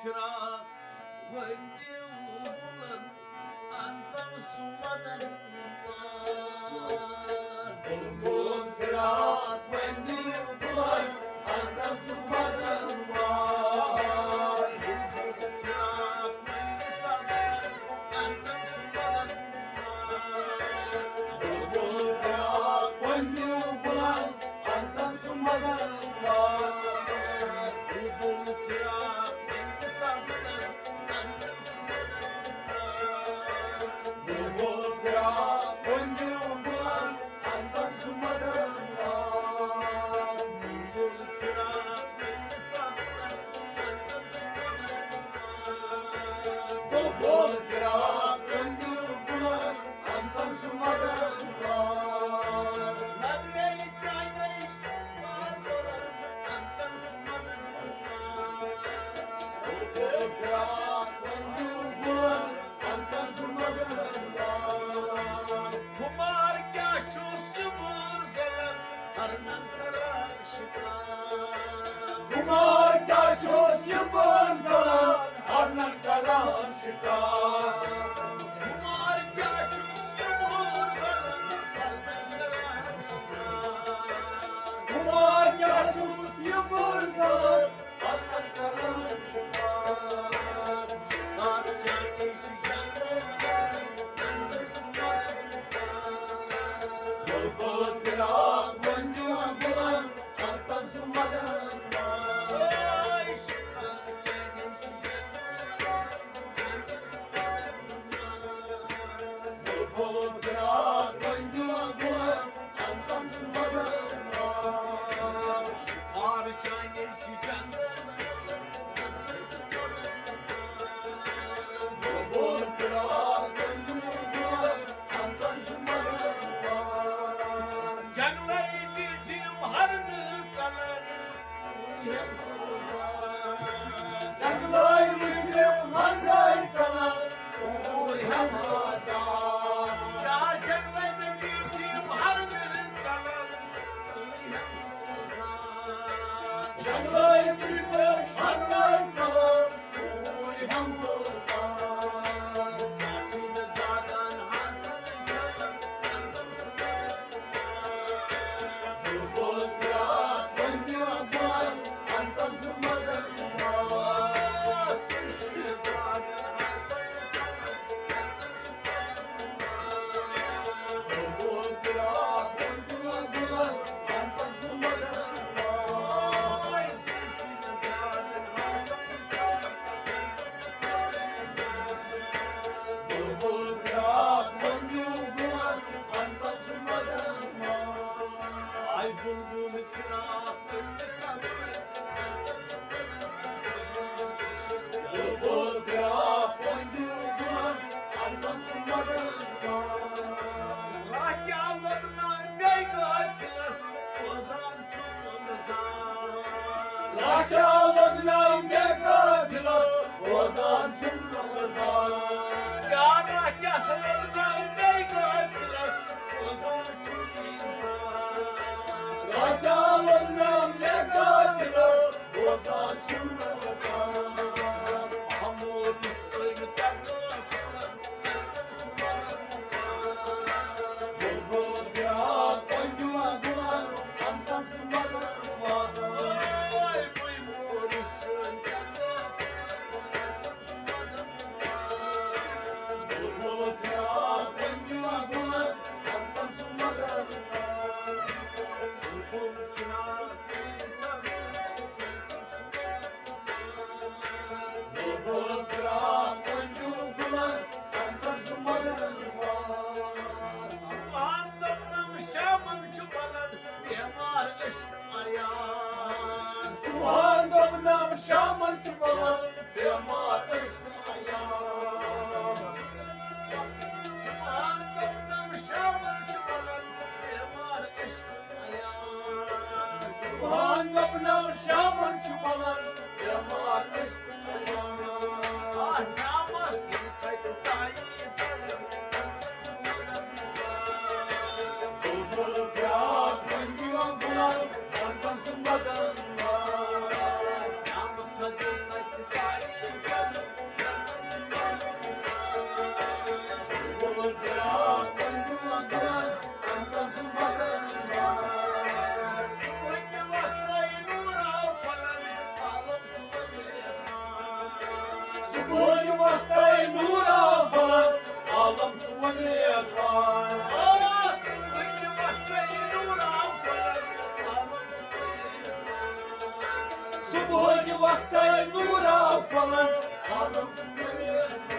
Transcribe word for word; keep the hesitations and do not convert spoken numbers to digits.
فراق ؤنِو بُلند اندم سُمدن وار۔ بُلبُل فراق ؤنِو بُلند اندم سُمدن وار۔ بُلبُل فراق ؤنِو سا بُلند اندم سُمدن وار۔ بُلبُل فراق ؤنِو بُلند اندم سُمدن وار۔ بُلبُل فراق ؤنِو سا بُلند اندم سُمدن وار۔ بُلبُل فراق ؤنِو بُلند اندم سُمدن وار۔ بُلبُل فراق ؤنِو سا بُلند اندم سُمدن وار۔ بُلبُل فراق ؤنِو بُلند اندم سُمدن وار۔ نظرے چاہے بار بار اندم سُمدن وار۔ بُلبُل فراق ؤنِو بُلند اندم سُمدن وار۔ خُمار کیٛاہ چھُس یہِ مٲر زلن ہرنن کران شکار۔ خُمار کیٛاہ چھُس یہِ مٲر زلن ہرنن کران شکار۔ خُمار کیٛاہ چھُس یہِ مٲر زلن ہرنن کران شکار۔ خُمار کیٛاہ چھُس یہِ مٲر زلن ہرنن کران شکار۔ شکار چاہے چھِ جنگل بُلبُل فراق ؤنِو بُلند اندم سُمدن وار۔ بُلبُل فراق ؤنِو بُلند اندم سُمدن وار۔ شکار چاہے چھِ جنگل بُلبُل فراق ؤنِو بُلند اندم سُمدن وار۔ جنگلے نیٖٹھِم ہرنہٕ ژلن، جنگلے نیٖٹھِم ہرنہٕ ژلن، اوٗرۍ ہٮ۪مہٕ سوزان۔ یا جنگلے نیٖٹھِم ہرنہٕ ژلن، اوٗرۍ ہٮ۪مہٕ سوزان۔ جنگلے نیٖٹھِم ہرنہٕ ژلن، اوٗرۍ ہٮ۪مہٕ سوزان۔ ساچُن زادن حسن زادن اندم سُمدن وار۔ بُلبُل فراق ؤنِو بُلند اندم سُمدن وار۔ ساچُن زادن حسن زادن اندم سُمدن وار۔ بُلبُل فراق ؤنِو بُلند اندم سُمدن وار۔ ساچُن زادن حسن زادن بُلبُل فراق ؤنِو بُلند اندم سُمدن وار۔ آے بُلبُل فراق ؤنِو سا بُلند اندم سُمدن وار۔ بُلبُل فراق ؤنِو بُلند اندم سُمدن وار۔ راہ کیٛاہ لوٚگ نا مےٚ غٲفلس روزان چھُم روزان۔ راہ کیٛاہ لوٚگ نا مےٚ غٲفلس روزان چھُم روزان۔ کیٛاہ راہ کیٛاہ سا لوٚگ نا مےٚ غٲفلس روزان چھُم روزان۔ راہ کیٛاہ لوٚگ نا مےٚ غٲفلس روزان چھُم روزان۔ ہموٗرس أنۍ کَرنَس بُلبُل فراق ؤنِو بُلند اندم سُمدن وار۔ بُلبُل فراق ؤنِو بُلند اندم سُمدن وار۔ بُلبُل فراق ؤنِو سا بُلند اندم سُمدن وار۔ بُلبُل فراق ؤنِو بُلند اندم سُمدن وار۔ صبحن دوٚپنم شامن چھُ بلد بیمار عشق عیار۔ صبحن دوٚپنم شامن چھُ بلد بیمار عشق عیار۔ صبحن دوٚپنم شامن چھُ بلد بیمار عشق عیار۔ صبحن دوٚپنم شامن چھُ بلد بیمار عشق عیار۔ آہ، نامس یِم کتہِ تانی بلد۔ بُلبُل فراق ؤنِو بُلند اندم سُمدن وار۔ نامس یِم کتہِ تانی نورا فلک عالم چھُ وۄنۍ ریکھان۔ آ، صبحٕکہِ وقتَے نورا فلک عالم چھُ وۄنۍ ریکھان۔ صبحٕکہِ وقتَے نورا فلک عالم چھُ وۄنۍ ریکھان۔